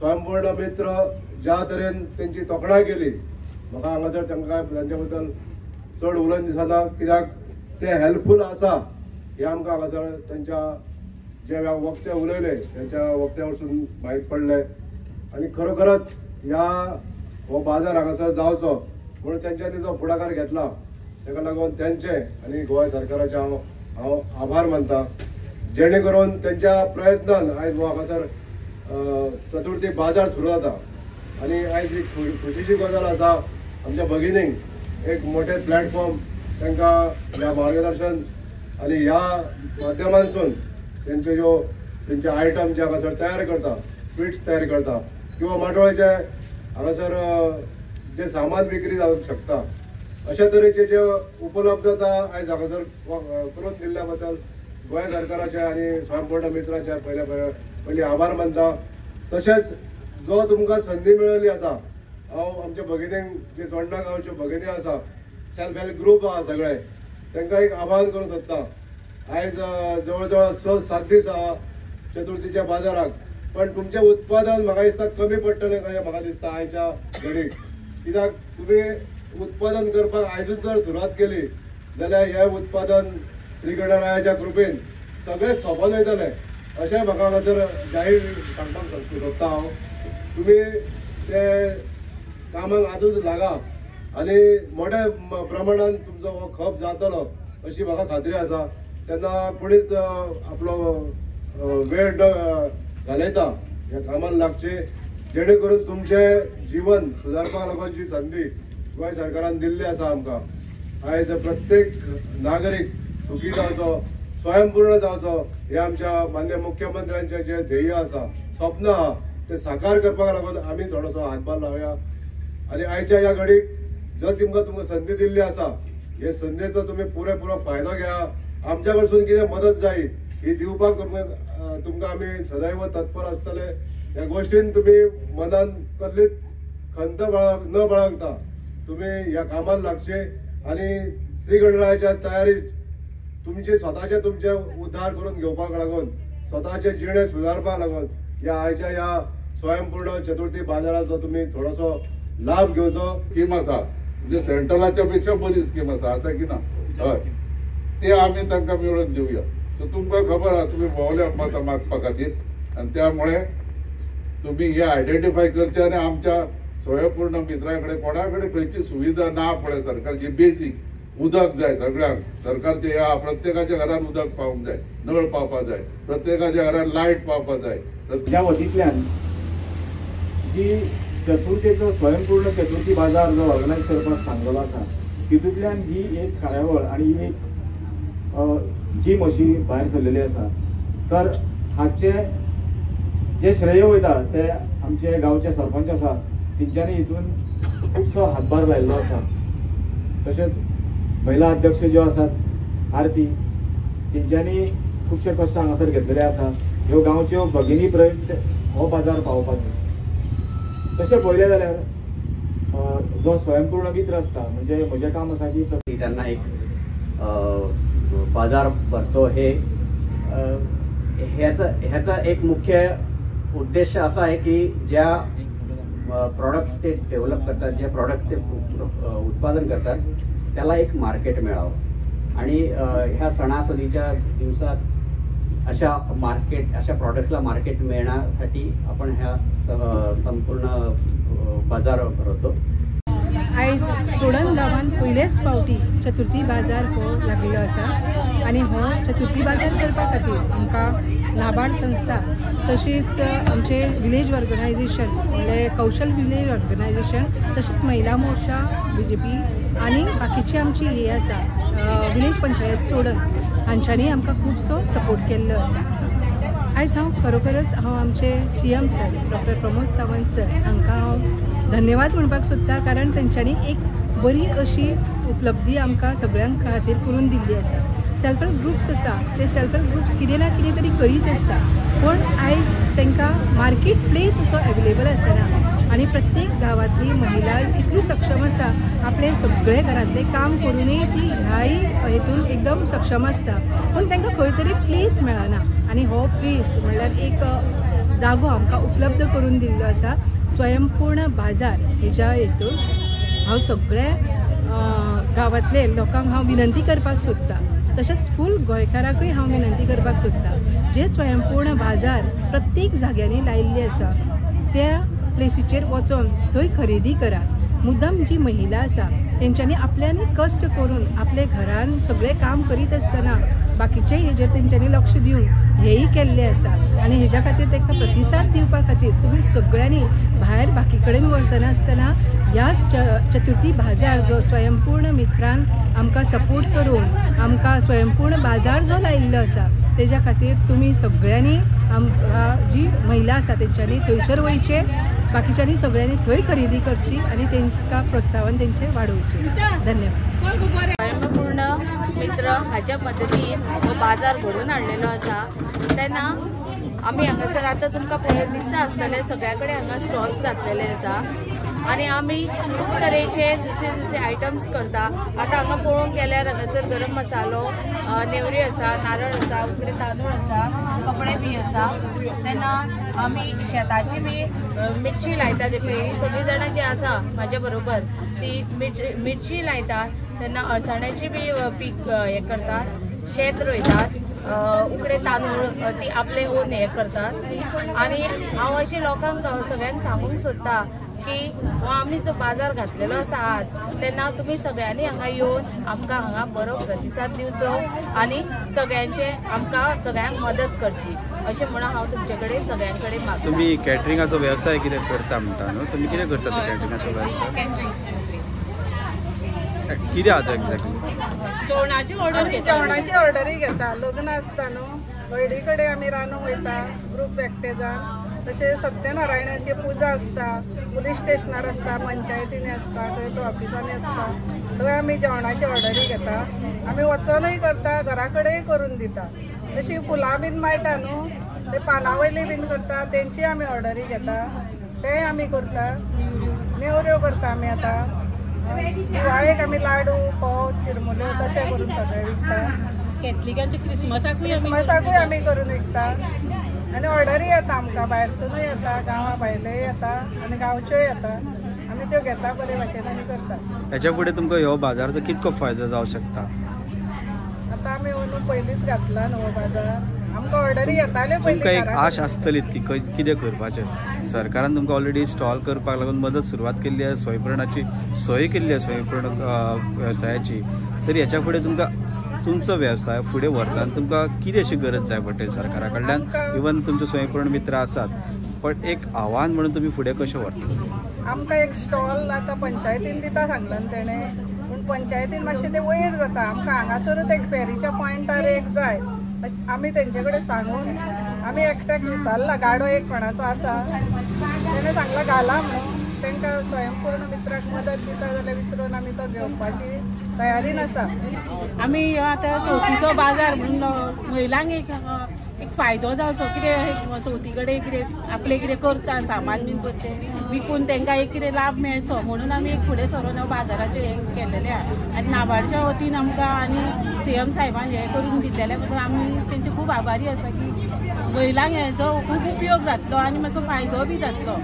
स्वयंपूर्ण मित्र ज्या तरेन तेंची तोखणाय केली, म्हाका हांगासर तांकां तांच्या बद्दल चड उलोवन दिसना, कित्याक ते हेल्पफूल आसा हे आमकां हांगासर तांच्या जे वक्ते उलयले त्यांच्या वक्त्या वरसून माहीत पडले. आनी खरोखरच ह्या हो बाजार हांगासर जावचो म्हणून तेंच्यांनी जो फुडाकार घेतला ताका लागून तेंचे आनी गोवा सरकाराचे हांव आभार मानता, जेणे करून तेंच्या प्रयत्नान आयज हो हांगासर चतुर्थी बाजार सुरू जाता. आनी आयज एक खुशीची गजाल आसा, आमच्या भगिनींक एक मोठें प्लॅटफॉर्म तांकां ह्या मार्गदर्शन आनी ह्या माध्यमांसून तेंच्यो ज्यो तेंचे आयटम जे हांगासर तयार करता, स्विट्स तयार करता किंवा माटोळेचे हांगासर जे सामान विक्री जावंक शकता, अशा तरेचे जे उपलब्धता आयज हांगासर करून दिल्ल्या बद्दल गोंय सरकाराचे आनी स्वयंपूर्ण मित्राचे पयलीं आभार मानता. तशेंच जो तुमकां संदी मेळिल्ली आसा, हांव आमच्या भगिनींक जे चोडणा गांवच्यो भगिनी आसा, सेल्फ हेल्प ग्रूप आसा सगळे, तांकां एक आवाहन करूंक सोदता. आयज जवळ जवळ 6-7 दीस आहा चतुर्थीच्या बाजाराक, पण तुमचें उत्पादन म्हाका दिसता कमी पडटलें कशें म्हाका दिसता आयच्या घडीक, कित्याक तुमी उत्पादन करपाक आयजूच जर सुरवात केली जाल्यार हें उत्पादन श्री गणरायाच्या कृपेन सगळें सोंपोन वयतलें अशें म्हाका हांगासर जाहीर सांगपाक सोदता. हांव तुमी ते कामाक आजूच लागा आनी मोठ्या प्रमाणान तुमचो हो खप जातलो अशी म्हाका खात्री आसा. तेन्ना कोणीच आपलो वेळ न घालयता ह्या कामान लागचे, जेणे करून तुमचें जिवन सुदारपाक लागून जी संदी गोंय सरकारान दिल्ली आसा आमकां, आयज प्रत्येक नागरीक सुखी जावचो, स्वयंपूर्ण जावचो हे आमच्या मान्य मुख्यमंत्र्यांचें जें ध्येय आसा, स्वप्न आहा, तें साकार करपाक लागून आमी थोडोसो हातभार लावया. आनी आयच्या ह्या घडीक जर तुमकां संदी दिल्ली आसा, हे संदेचो तुमी पुरेपुरो फायदो घेया. आमच्या कडसून कितें मदत जाय ही दिवपाक तुमकां आमी सदैव तत्पर आसतले. ह्या गोश्टीन तुमी मनान कसलीच खंत न बाळगता तुमी ह्या कामाक लागचे आनी श्री गणरायाच्या तयारीत तुमचे स्वताचे तुमचे उद्धार करून घेवपाक लागून, स्वताचे जिणे सुदारपाक लागून ह्या आयच्या ह्या स्वयंपूर्ण चतुर्थी बाजाराचो तुमी थोडोसो लाभ घेवचो. स्कीम आसा म्हणजे सेंट्रलाच्या पेक्षा बरी स्कीम आसा, आसा की ना? हय, ते आमी तांकां मेळोवन दिवया. सो तुमकां खबर आसा तुमी भोंवल्या मतां मागपा खातीर, आनी त्यामुळे तुमी हे आयडेंटिफाय करचे आनी आमच्या स्वयंपूर्ण मित्रा कडेन कोणा कडेन खंयची सुविधा ना पळय सरकारची, बेजीक उदक जाय सगळ्यांक, सरकारचे ह्या प्रत्येकाच्या घरान उदक पावूंक जाय, नळ पावपाक जाय, प्रत्येकाच्या घरान लायट पावपाक जाय. ज्या वतींतल्यान जी चतुर्थीचो स्वयंपूर्ण चतुर्थी बाजार जो ऑर्गनायज करपाक सांगलेलो आसा, तितूंतल्यान ही एक कार्यावळ आनी ही एक स्कीम अशी भायर सरलेली आसा. तर हाचे जे श्रेय वयता ते आमचे गांवचे सरपंच आसा, तेंच्यांनी हितून खुबसो हातभार लायिल्लो आसा. तशेंच महिला अध्यक्ष ज्यो आसात आरती, तेंच्यांनी खुबशे कश्ट हांगासर घेतलेले आसा ह्यो गांवच्यो भगिनी पर्यंत हो बाजार पावोवपाचो. तशें पळयलें जाल्यार जो स्वयंपूर्ण मित्र आसता, म्हणजे म्हजें काम आसा की त्यांना एक बाजार भरतो, हे ह्याचा एक मुख्य उद्देश असा आहे की ज्या प्रॉडक्ट्स ते डेव्हलप करतात, जे प्रॉडक्ट्स ते उत्पादन करतात त्याला एक मार्केट मिळावं. आणि ह्या सणासुदीच्या दिवसात अशा मार्केट, अशा प्रॉडक्ट्सला मार्केट मिळण्यासाठी आपण ह्या संपूर्ण बाजार भरवतो. आयज चोडण गांवांत पयलेच फावटी चतुर्थी बाजार हो लागिल्लो आसा आनी हो चतुर्थी बाजार करपा खातीर आमकां नाबार्ड संस्था तशीच आमचे विलेज ऑर्गनायझेशन म्हणल्यार कौशल विलेज ऑर्गनायझेशन तशीच महिला मोर्चा बीजेपी आनी बाकीची आमची हे आसा विलेज पंचायत चोडण हांच्यांनी आमकां खुबसो सपोर्ट केल्लो आसा. आयज हांव खरोखरच हांव आमचे CM sir doctor Pramod Sawant sir हांकां हांव धन्यवाद म्हणपाक सोदता, कारण तेंच्यांनी एक बरी अशी उपलब्धी आमकां सगळ्यां खातीर करून दिल्ली आसा. सेल्फ हेल्प ग्रुप्स आसा ते सेल्फ हेल्प ग्रुप्स कितें ना कितें तरी करीत आसता, पूण आयज तांकां मार्केट प्लेस असो एवेलेबल आसना आनी प्रत्येक गांवांतली महिला इतली सक्षम आसा, आपलें सगळें घरांतलें काम करूनय ती ह्याय हेतून एकदम सक्षम आसता, पूण तांकां खंय तरी प्लेस मेळना आनी हो प्लेस म्हणल्यार एक जागो आमकां उपलब्ध करून दिल्लो आसा स्वयंपूर्ण बाजार हेज्या हेतून हांव सगळे गांवांतले लोकांक हांव विनंती करपाक सोदतां, तशेंच फूल गोंयकारांकूय हांव विनंती करपाक सोदतां, जे स्वयंपूर्ण बाजार प्रत्येक जाग्यांनी लायिल्ले आसा त्या प्लेसीचेर वचोन थंय खरेदी करात. मुद्दाम जी महिला आसा तेंच्यांनी आपल्यांनी कश्ट करून आपले घरान सगळें काम करीत आसतना बाकीचे हेजेर तेंच्यांनी लक्ष दिवन हेंय केल्लें आसा आनी हेज्या खातीर तांकां प्रतिसाद दिवपा खातीर तुमी सगळ्यांनी भायर बाकी कडेन वचनासतना ह्या चतुर्थी बाजार जो स्वयंपूर्ण मित्रान आमकां सपोर्ट करून आमकां स्वयंपूर्ण बाजार जो लायिल्लो आसा तेज्या खातीर तुमी सगळ्यांनी आमकां जी महिला आसा तेंच्यांनी थंयसर वयचें, बाकीच्यांनी सगळ्यांनी थंय खरेदी करची आनी तांकां प्रोत्साहन तेंचें वाडोवचें. धन्यवाद. स्वयंपूर्ण मित्र हाच्या मदतीन हो बाजार घडोवन हाडलेलो आसा. तेन्ना आमी हांगासर आतां तुमकां पळोवन दिसता आसतलें सगळ्या कडेन हांगा स्टॉल्स घातलेले आसा आनी आमी खूब तरेचे दुसरे दुसरे आयटम्स करता. आतां हांगा पळोवंक गेल्यार हांगासर गरम मसालो, नेवरी आसा, नारळ आसा, उकडे तांदूळ आसा, कपडे बी आसा. तेन्ना आमी शेताची बी मिरची लायता, ते पळय सगळीं जाणां जी आसा म्हाज्या बरोबर ती मिरची लायतात. तेन्ना अळसाण्याची बी पीक हें करतात, शेत रोयतात, उकडे तांदूळ ती आपले ओन हें करतात. आनी हांव अशें लोकांक सगळ्यांक सांगूंक सोदता की हो आमी जो बाजार घातलेलो आसा आज, तेन्ना तुमी सगळ्यांनी हांगा येवन आमकां हांगा बरो प्रतिसाद दिवचो आनी सगळ्यांचे आमकां सगळ्यांक मदत करची अशें म्हणून हांव तुमचे कडेन सगळ्यां कडेन मागता. तुमी कॅटरिंगाचो वेवसाय कितें करता म्हणटा न्हू, तुमी कितें करता कॅटरिंगाचो वेवसाय? कितें आसा एक्झॅक्टली? जेवणाची ऑर्डर, जेवणाची ऑर्डरी घेता. लग्न आसता न्हू, हळदी कडेन आमी रांदूंक वयता ग्रूप एकटे जावन. तशें सत्यनारायणाची पुजा आसता, पुलीस स्टेशनार आसता, पंचायतींनी आसता, थंय तो ऑफिसांनी आसता, थंय आमी जेवणाची ऑर्डरी घेता. आमी वचोनूय करता, घरा कडेनय करून दिता. तशी फुलां बीन माळटा न्हू, ते पानां वयली बीन करता, तेंची आमी ऑर्डरी घेता, तेय आमी करता. नेवऱ्यो करता आमी. आतां दिवाळेक आमी लाडू, फोव, चिरमुल्यो तशें करून सगळें विकता. कॅथलिकांचे क्रिसमसाकूय आमी करून विकता. आनी ऑर्डरी येता आमकां, भायरसुनूय येता, गांवा भायलेय येता आनी गांवच्योय येता. आमी त्यो घेता बरे भाशेन आनी करता. हेच्या फुडें तुमकां ह्यो बाजाराचो कितको फायदो जावंक शकता? आतां आमी अंदू पयलींच घातला न्हू हो बाजार, आमकां ऑर्डरी येताल्यो पयलीं. तुमकां एक आश आसतलीच की कितें करपाचें. सरकारान तुमकां ऑलरेडी स्टॉल करपाक लागून मदत सुरवात केल्ली आसा, स्वयंपूर्णाची सोय केल्ली आसा, स्वयंपूर्ण वेवसायाची. तरी हेच्या फुडें तुमकां तुमचो वेवसाय फुडें व्हरतना तुमकां कितें अशी गरज जाय पडटली सरकारा कडल्यान? इवन तुमचे स्वयंपूर्ण मित्र आसात, पण एक आव्हान म्हणून तुमी फुडें कशें व्हरतले? आमकां एक स्टॉल आतां पंचायतीन दिता सांगलां तेणें, पूण पंचायतीन मातशें तें वयर जाता. आमकां हांगासरूच एक फेरीच्या पॉयंटार एक जाय. आमी तेंचे कडेन सांगून आमी एकट्याक विचारला, गाडो एक कोणाचो आसा, तेणें सांगलां घाला म्हणून. तांकां स्वयंपूर्ण मित्राक मदत दिता जाल्यार विसरून आमी तो घेवपाची तयारीन आसा. आमी आतां चवथीचो बाजार म्हणून महिलांक एक एक फायदो जावचो, कितें चवथी कडेन कितें आपलें कितें करता सामान बीन करते विकून तांकां एक कितें लाभ मेळचो म्हणून आमी एक फुडें सरोन बाजाराचें हें केल्लेलें आहा. आनी नाबार्डच्या वतीन आमकां आनी सी एम साहेबान हें करून दिल्लेलें बद्दल आमी तेंचे खूब आभारी आसा की महिलांक हेचो खूब उपयोग जातलो आनी मातसो फायदो बी जातलो.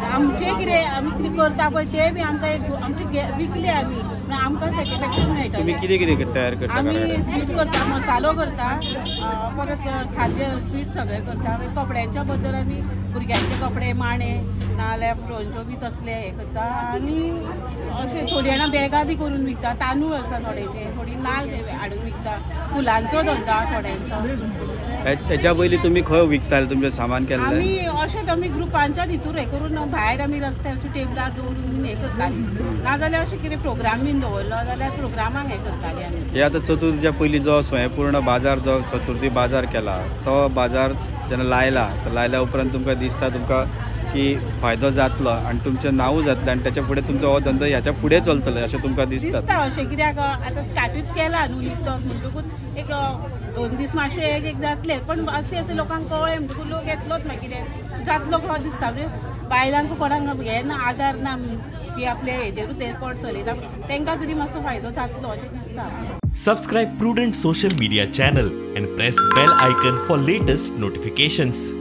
आमचें कितें आमी कितें करता पळय तें बी आमकां एक आमचें विकलें आमी आमकां सॅटिस्फॅक्शन मेळटा. तुमी कितें कितें तयार करता? आमी स्वीट करता, मसालो करता, परत खाद्य स्वीट सगळें करता. मागीर कपड्यांच्या बद्दल आमी भुरग्यांचे कपडे, माणे नाजाल्यार फ्रोंच्यो बी तसले हें करता. आनी अशें थोडीं जाणां बॅगां बी करून विकता, तांदूळ आसा थोडेशे, थोडी नाल्ल हाडून विकता, फुलांचो धंदो थोड्यांचो. हेच्या पयलीं तुमी खंय विकताले तुमचें सामान केल्लें? आमी अशेंच आमी ग्रुपांच्या हितूर हें करून भायर आमी रस्त्यार अशें टेबलार दवरून हें करतालीं, नाजाल्यार अशें कितें प्रोग्राम बीन दवरलो जाल्यार प्रोग्रामाक हें करतालीं आमी. हे आतां चतुर्थीच्या पयलीं जो स्वयंपूर्ण बाजार, जो चतुर्थी बाजार केला, तो बाजार जेन्ना लायला, तो लायल्या उपरांत तुमकां दिसता तुमकां की फायदो जातलो आनी तुमचें नांवूय जातलें आनी तेच्या फुडें तुमचो हो धंदो ह्याच्या फुडें चलतलो अशें तुमकां दिसता? दिसता अशें, कित्याक आतां स्टार्टूच केला न्हू निकतो म्हणटकूच एक 2 दीस मातशें एक एक जातलें, पण आस्ते आस्ते लोकांक कळ्ळें म्हणटकूच लोक येतलोच मागीर जातलो कसो दिसता. म्हणजे बायलांक कोणाक हें ना, आदार ना, ती आपले हेजेरूच हें पोट चलयता, तांकां तरी मातसो फायदो जातलो अशें दिसता. Subscribe Prudent social media channel and press bell icon for latest notifications.